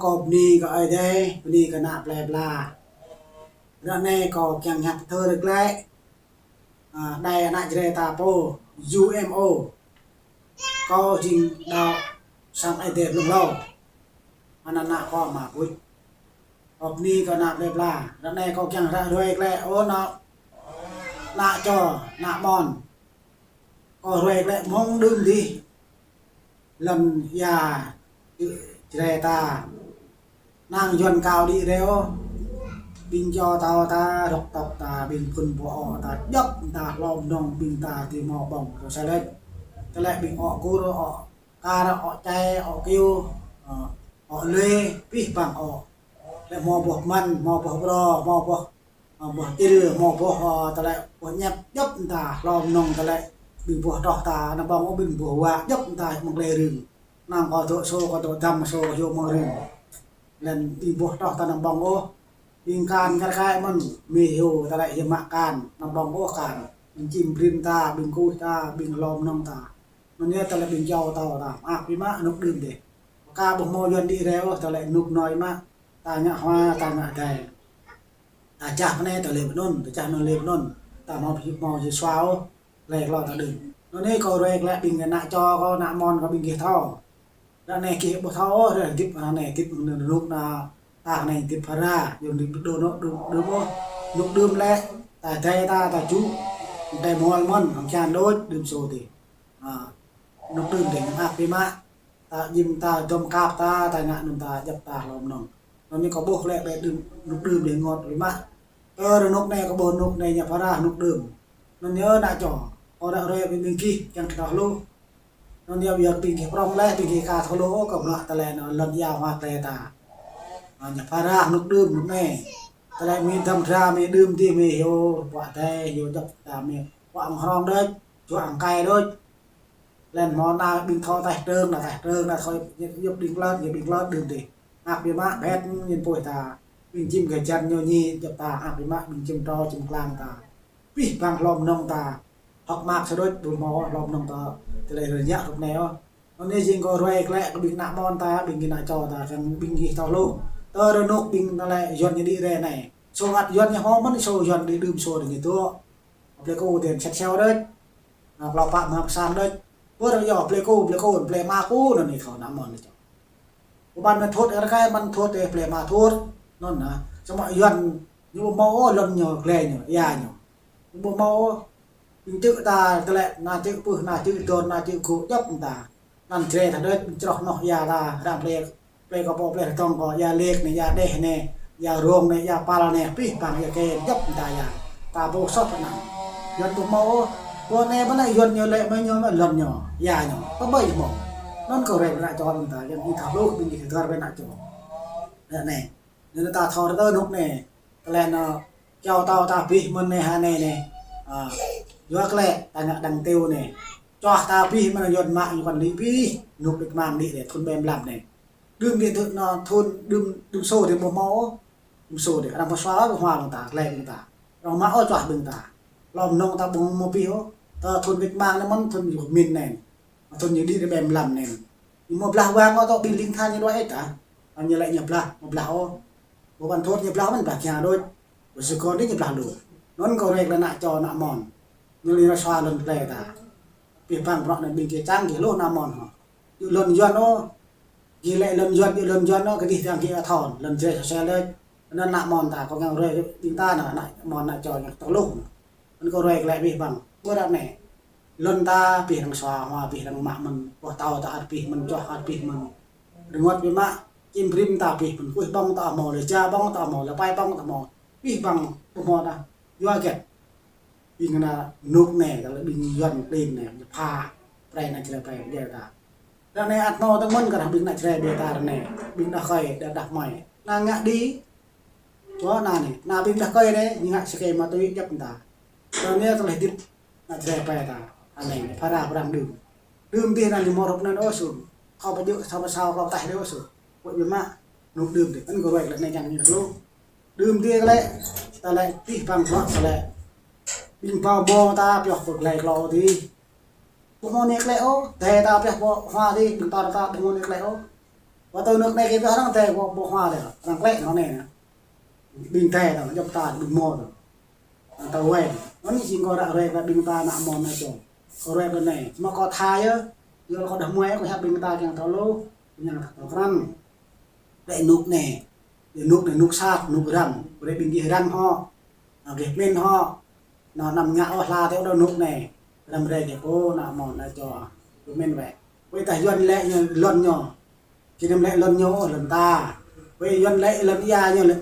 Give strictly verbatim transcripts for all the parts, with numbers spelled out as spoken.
Kâo bơni kơ Ơi Adai, bơni kơ ană plơi pla. Ră anai kâo kiăng hiăp thơ rơglaĭ, a, đài ană Jrai ta pô, U M O. Kâo jing đaŏ sang Ơi Adai blung hlâo. Ană ană kâo mă pŭč. Kâo bơni kơ ană plơi pla. Ră anai kâo kiăng ră ruai glaĭ ôh ană, ană čô, ană mơ̆n. Kâo ruai glaĭ mơ̆ng đưm dih. Lŏn ia Jrai ta. Năng Yuan kâo đĭ reo. Ƀing čô tâo ta, rŏk tŏk ta, ƀing phŭn pô ôh ta, djŏp ta, hlô mơnơ̆ng ƀing ta, ti mâo ƀơ̆ng, kâo sa lĕ. Tơlơi ƀing ôh kur, ôh kar, ôh čai, ôh kiu, ôh, ôh lê, pih pang ôh. Lĕ mâo boh măn, mâo boh bro, mâo boh, mâo boh il, mâo boh, ơ, tơlơi boh ñĕp, djŏp ta, hlô mơnơ̆ng tơlơi ƀing boh troh ta, ană ƀơ̆ng ôh ƀing boh wa, djŏp ta, mơ̆ng lê rưng. Năng kâo dŏ sô, kâo dŏ dăm sô, kâo yua mơ̆ng rưng. Lĕ ƀing boh troh ta ană ƀơ̆ng ôh. Ƀing kan kar kaĭ mơ̆n, mơ̆ hyu tơlơi hiam mă kan, ană ƀơ̆ng ôh kan. Ƀing čim brĭm ta, ƀing kuih ta, ƀing hlô mơnơ̆ng ta. Anŭn yơh tơlơi ƀing čô tâo ta, mơak biă mă, rơnŭk đưm dih. Ka ƀu hmâo Yuan đĭ reo ôh, tơlơi rơnŭk noi mă, ta ngă hua, ta ngă adai. Ta čah pơ anai, ta lê̆ pơ anŭn, ta čah anŭn lê̆ pơ anŭn. Ta hmâo pơhiăp hmâo Yêsu ôh, lĕ klâo ta đưm. Anŭn anai kâo ruai glaĭ ƀing ană čô kâo, ană mơ̆n kâo ƀing gih thâo. Ră anai gih ƀu thâo ôh, ră hơdip anai hơdip anŭn rơnŭk anai, ta anai hơdip phara, yua hơdip đô nô đưm, đưm ôh. Rơnŭk đưm lĕ, ta dai ta, ta čŭ, ta mơ̆n mơ̆n, hăng čan đôč, đưm sô dih. A, rơnŭk đưm dih, mơak biă mă. Ta jim ta dŏm kap ta, ta ngă anŭn ta djŏp ta hlô mơnơ̆ng. Anŭn anai kâo ƀuh lĕ ƀĕ đưm, rơnŭk đưm dih rơngot biă mă. Tơ rơnŭk anai kâo ƀuh rơnŭk anai ñu phara rơnŭk đưm. Anŭn yơh ană čô, kâo ră ruai ƀing gih kiăng thâo hluh. Anŭn yơh biă ƀing gih prŏng leh, ƀing gih ka thâo hluh, kâo blă tơlơi anŭn lŏn ia hua tơlơi ta. A, ñu phara rơnŭk đưm rơnŭk anai. Tơlơi mơ̆ dăm dra mơ̆ đưm dih mơ̆ hyu, pua tơi, hyu djŏp ta mơ̆, pua ang hrong đôč, čua ang kai đôč. Lĕ mơ̆ ană ƀing thâo taih trơng, ană taih trơng, ană thâo yŏp đing klơt, yŏp đing klơt đưm dih. Mơak biă mă, bĕt ñen pui ta. Ƀing čim gơjăn ñu ñi, djŏp ta, mơak biă mă, ƀing čim trô, čim klang ta. Pih pang hlô mơnơ̆ng ta. Hơ̆k mơak sa đôč, ƀu hmâo hlô mơnơ̆ng ta. Tơlơi rơñă rơ̆k anai ôh. Anŭn anai jing kâo ruai glaĭ kơ ƀing ană mơ̆n ta, ƀing gih ană čô ta, kiăng ƀing gih thâo hluh. Tơ rơnŭk ƀing anai lĕ Yuan ñu đĭ rai anai. Sô ăt Yuan ñu hmâo mơ̆n, sô Yuan đĭ đưm sô đĭ ñu tŏ. Plei Ku dih sĕt seo đôč. Ană klâo pă mă pơsang đôč. Pơ ră yơh Plei Ku, Plei Ku, Plei Ama Ku, anŭn anai thâo ană mơ̆n anai čô. Ƀu ƀăn mă thut, rơkai ƀăn thut, ơ, Plei Ama thut. Anŭn anai. Samơ̆ Yuan ñu ƀu hmâo ôh lŏn ñu, glai ñu, ia ñu. Ñu ƀu hmâo ôh. Ƀing čư̆ ta, tơlơi, ană čư̆ pưh, ană čư̆ dor, ană čư̆ gŏ, djŏp ta. Anăn Jrai ta đôč, čroh noh ia ta, răng plei, plei kơ pô, plei rơdŏng kơ, ia lek anai, ia đeh anai, ia rông anai, ia pal anai, pih pang ia kê, djŏp ta ia. Ta ƀu soh pơ anăn. Yuan ƀu hmâo ôh. Pô anai mơ̆n anai Yuan ñu lĕ mơ̆ ñu mă lŏn ñu, ia ñu. Pơƀai hmâo. Anŭn kâo ruai ƀing ană čô ƀing ta, Yuan ih thâo hluh ƀing gih dor ƀing ană čô. Ră anai. Anŭn ta thâo rơtơ rơnŭk anai. Tơlơi anŭn, čô tâo ta pih mơ̆n anai ha anai anai. A, yua kơ lĕ, ta ngă đang tiu anai. Čoh ta pih mơ̆n Yuan mă ñu kăn lĭ pih, rơnŭk đĭ kơmang đĭ anai, thun ƀem lăm anai. Đưm dih thun anŭn, thun đưm, đưm sô dih ƀu hmâo ôh. Đưm sô dih, arăng pơsua ôh, pơhmua ƀing ta, glai ƀing ta. Arăng mă ôh čoh ƀing ta. Hlô mơnơ̆ng ta ƀu hmâo pih ôh. Tơ thun ƀĭt mang anai mơ̆n, thun ñu min anai. Thun ñu đĭ rai ƀem lăm anai. Ñu hmâo blah wang ôh tŏ ƀing ling than ñu đuaĭ ĕč ta. Ñu lĕ ñu blah, hmâo blah ôh. Ƀu ƀăn thut ñu blah mơ̆n, blah kiăng đôč. Ƀu sư kon dih ñu blah lu. Anŭn kâo ruai kơ ană čô ană mơ̆n. Ñu lĕ rơsua lŏn plei ta. Pih pang prŏk anai ƀing gih čang gih hluh ană mơ̆n hŏ. Yua lŏn Yuan ôh. Gih lĕ lŏn Yuan, yua lŏn Yuan ôh, kơ dih tiăng gih ăt thâo. Lŏn Jrai sô sel đôč. Anŭn ană mơ̆n ta, kâo kiăng ruai ƀing ta anŭn, ană mơ̆n ană čô ñu thâo hluh. Anŭn kâo ruai glaĭ pih pang. Ƀu ră anai. Lŏn ta pih arăng sua hua, pih arăng mă mơ̆n. Boh tâo ta ăt pih mơ̆n, čoh ăt pih mơ̆n. Rơngot biă mă, čim brĭm ta pih mơ̆n. Kuih ƀơ̆ng ta hmâo, lĕ ja ƀơ̆ng ta hmâo, lĕ pai ƀơ̆ng ta hmâo. Pih pang ƀu hmâo ta. Yua hơget. Ƀing ană rơnŭk anai, tơlơi ƀing Yuan klin anai, ñu pha, prai ană Jrai prai, prai ta. Ră anai ăt hmâo tơmơ̆n kơ ƀing ană Jrai ƀing ta ră anai, ƀing đah kơi, đah, đah mai. Ană ngă đĭ, čô ană anai, ană ƀing đah kơi anai, ñu ngă sơkê ma túy djŏp ta. Ră anai tơlơi hơdip ană Jrai prai ta, anai, phara prang đưm. Đưm dih anŭn ñu hmâo rup anŭn ôh sum. Khŏm pơjơ̆, khŏm pơsao, khŏm taih dih ôh sum. Pơ̆ biă mă, rơnŭk đưm dih, anŭn kâo ruai glaĭ anai kiăng ñu hluh. Đưm dih lĕ, tơlơi pih pang prŏk tơlơi. Ƀing pô mơ̆ ta pioh pơ glai klâo dih. Ƀu hmâo anai klĕ ôh, dai ta pioh pơ hua dih, ƀing ta ta ƀu hmâo anai klĕ ôh. Pơtô rơnŭk anai kơ arăng tơ, pô, pô hua tơ, arăng klĕ anŭn anai. Ƀing tơ, tơ, djŏp ta, ƀing mơ̆ tơ. Tơ wai. Anŭn jing kơ ră ruai kơ ƀing ta ană mơnuih čô. Kơ ruai ƀơi anai. Mă kơ tha yơh. Yua kơ đah muai kơ hiăp ƀing ta kiăng thâo lu. Kiăng thâo krăn. Lĕ rơnŭk anai. Rơnŭk anai rơnŭk sat, rơnŭk răm. Brơi ƀing gih răm hŏ. Gih pơmĭn hŏ. Anŭn anăm ngă ôh hla tơ rơnŭk anai. Răm rai gih pô ană mơnuih čô. Pơmĭn wơ̆t. Wơ̆t tah Yuan lĕ ñu lŏn ñu. Či anăm lĕ lŏn ñu, lŏn ta. Wơ̆t Yuan lĕ lŏn ia ñu, lŏn,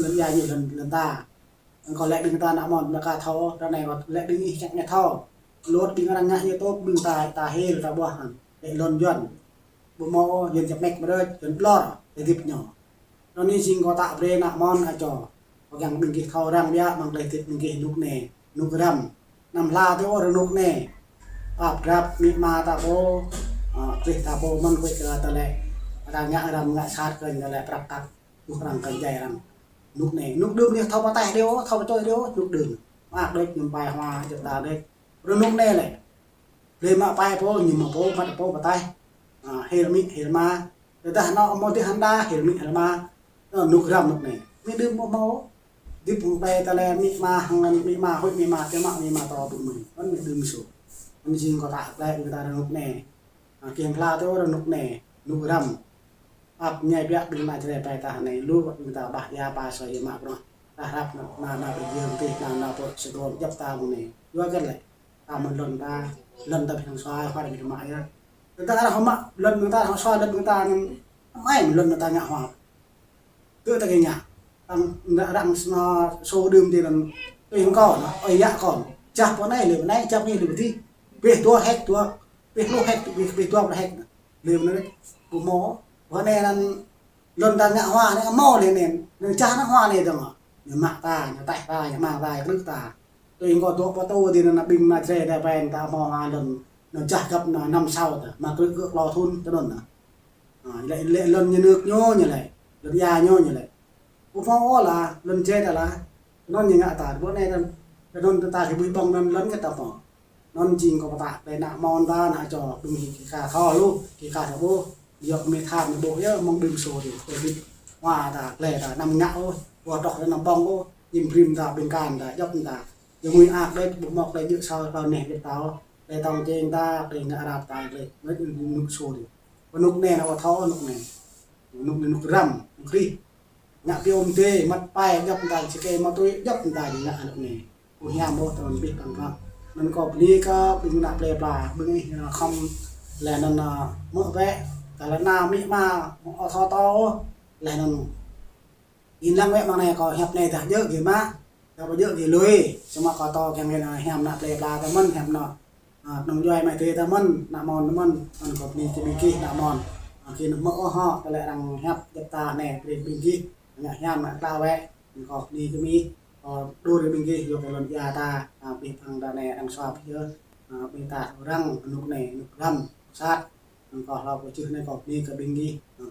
lŏn ia ñu, lŏn, lŏn ta. Kơ lĕ ƀing ta ană mơnuih, ƀing ta thâo, ră anai lĕ ƀing ih čang ngă thâo. Lŏn ƀing arăng ngă ñu tŭ, ƀing ta, ta hil, ta ƀuah hăng. Lĕ lŏn Yuan. Ƀu hmâo Yuan čơmĕk mơrơč, Yuan ƀlŏr, tơ hơdip ñu. Anŭn anai jing kơ ta brơi ană mơnuih čô. Kơ kiăng ƀing gih thâo răng biă, mơ̆ng tơlơi hơdip ƀing gih rơnŭk anai, rơnŭk răm. Anăm hla tơ rơnŭk anai. Pap drap amĭ ama ta pô, a, brơi ta pô mơ̆n kuĕ kơ ta lĕ. Arăng ngă răm ngă sat kơ ñu lĕ prăk kăk. Ƀuh arăng kơ jai arăng. Rơnŭk anai. Rơnŭk đưm anai thâo pơtaih đeo, thâo pơčoi đeo, rơnŭk đưm. Mă đôč ñu pai hua, djŏp ta đôč. Rơnŭk anai lĕ. Lĕ mă pai pô, ñu mă pô, mă pô pơtaih. A, hil amĭ, hil ama. Tơdah anŭn mơ̆ tih hăng đa, hil amĭ, hil ama. Anŭn rơnŭk răm rơnŭk anai. Amĭ đưm ƀu hmâo. Hơdip hăng ƀai ta lĕ amĭ ama, hăng amĭ ama, huĭ amĭ ama, tơmă amĭ ama tơ ƀu mơ̆n. Anŭn amĭ đưm sô. Anŭn jing kơ ta klĕ ƀing ta rơnŭk anai. A, kiăng hla tơ rơnŭk anai, rơnŭk răm. Ăp ñai biă ƀing ană Jrai ƀai ta anai, lu ƀing ta ƀah ia pă soi ia mă bruă. Ta hrăp anŭn, anŭn, anŭn ƀing gih tih, anŭn, anŭn pô sơdron djŏp ta mơ̆ng anai. Yua kơ lĕ. Ta mơ̆n lŏn ta, lŏn ta ƀing sua, hua ƀing mă ia. Tơdah arăng hmâo mă, lŏn ƀing ta arăng sua, lŏn ƀing ta anŭn, amai mơ̆n lŏn ta ngă hua. Tơ ta kiăng ngă. Arăng, arăng sơnă sô đưm tih anŭn. Tui hăng kâo anŭn, ơi yă kâo anŭn. Čah pơ anai, lĕ pơ anai, čah pơ anai, lĕ pơ adih. Pih dua héc dua, pih pluh héc, pih, pih dua pluh héc anŭn. Lĕ pơ anai, ƀu hmâo. Pơ anai anŭn, lŏn ta ngă hua anai, hmâo lĕ anai. Anŭn čah anŭn hua anai dơ̆ng. Ñu mă ta, ñu taih ta, ñu mang ta, ñu krư̆ ta. Tui hăng kâo dŏ pơtô tih anŭn ƀing ană Jrai ta ƀai ta hmâo hua lŏn. Anŭn čah găp anŭn năm sáu ta, mă krư̆ kơ klâo thŭn tơ anŭn anŭn. A, lĕ, lĕ lŏn ñu rơnŭk ñu, ñu lĕ. Lŏn ia ñu, ñu lĕ. Ƀu hmâo ôh lah, lŏn Jrai ta lah. Anŭn ñu ngă ta, ƀuh anai ta. Anŭn ta kơ ƀuih ƀơ̆ng anŭn lŏn kơ ta pô. Anŭn jing kơ pơtă, lĕ ană mơnuih ta, ană čô, ƀing gih kơ thâo lu, gih kơ thâo ƀuh. Yua kơ mĭ tham ñu ƀuh yơh, mơ̆ng ƀing sô tih. Tơ hơdip, hua ta, klĕ ta, anăm ngă ôh, ƀu trŏk ta anăm ƀơ̆ng ôh, im brĭm ta, ƀing kan ta, djŏp ta. Yua ngui ak đôč, ƀu hmâo klĕ jơ̆ sao, klâo neh, djŏp ta ôh. Klĕ tong čeng ta, klĕ ngă rap ta, klĕ, ngă rơnŭk sô tih. Rơnŭk anai anŭn ƀu thâo rơnŭk anai. Rơnŭk anai rơnŭk răm, rơnŭk rih. Ngă pioh mơdê, măt pai, djŏp ta, či kơ mă tui, djŏp ta, ngă rơnŭk anai. Ƀu hiam ƀuh tơlơi ƀing ta ngă. Anŭn kâo bơni kơ ƀing ană plei pla, ƀing ih, a, khŏm lĕ anŭn, a, mơ̆ bĕ, kơ lĕ ană amĭ ama, ƀu thâo tơ ôh, lĕ anŭn. Ih lăng wơ̆t mơ̆ng anai kâo hiăp anai dah djơ̆ gih mă, dah ƀu djơ̆ gih lui. Samơ̆ kâo tơ kiăng kơ hiam ană plei pla ta mơ̆n, hiam ană, a, nong djuai mai tui ta mơ̆n, ană mơnuih ta mơ̆n, anŭn kâo bơni kơ ƀing gih ană mơnuih. A, kơ anŭn mơ̆ ôh hŏ, tơlơi arăng hiăp djŏp ta anai, brơi ƀing gih, ngă hiam ană klă wơ̆t, anŭn kâo bơni kơ ƀing gih, kâo đru brơi ƀing gih, yua kơ lŏn ia ta, a, ƀing phang ta anai arăng sua pơ yơh, a, ƀing ta răng, rơnŭk anai, rơnŭk răm, sat, anŭn kâo hlâo kơ čih anai kâo bơni kơ ƀing gih, a,